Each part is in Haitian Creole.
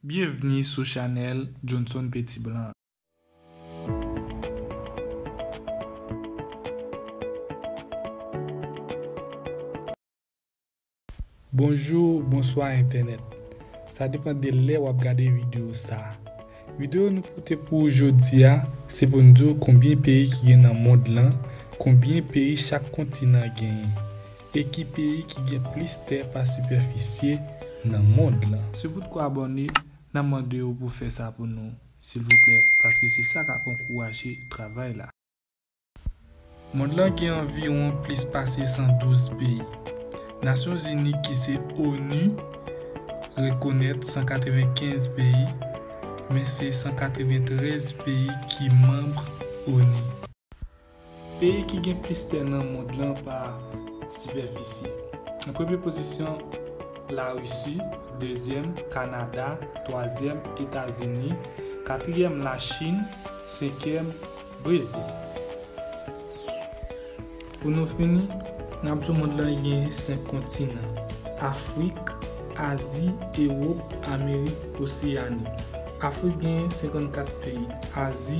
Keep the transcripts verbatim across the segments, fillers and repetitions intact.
Byenvni sou chanèl Johnson Petit Blanc. Bonjou, bonswa entènèt. Sa depann de lè w ap gade videyo sa a. Videyo nou pote pou ou jodi a, se pou n di w konbyen peyi ki gen nan mond lan, konbyen peyi chak kontinan genyen, e ki peyi ki gen plis tè pa sipèfisye nan mond lan. Se poutko abòne, n ap mande w pou fè sa pou nou, silvouplè, paske se sa k ap ankouraje travay la. Mond lan gen anviwon plis pase san douz peyi. Nasyonzini, ki se onu, rekonèt san katrevenkenz peyi, men se san katreventrèz peyi ki manm onu. Peyi ki gen plis tè nan mond lan pa sipèfisi. An premye pozisyon, Larisi, dezyèm, Kanada, twazyèm, Etazini, katriyèm, Lachin, senkyèm, Brezil. Pou nou fini, n ap di w mond lan genyen senk kontinan: Afrik, Azi, Ewòp, Amerik, Oseyani. Afrik genyen senkannkat peyi, Azi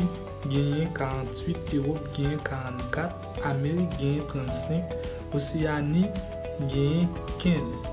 genyen karanntuit, Ewòp genyen karannkat, Amerik genyen trannsenk, Oseyani genyen kenz.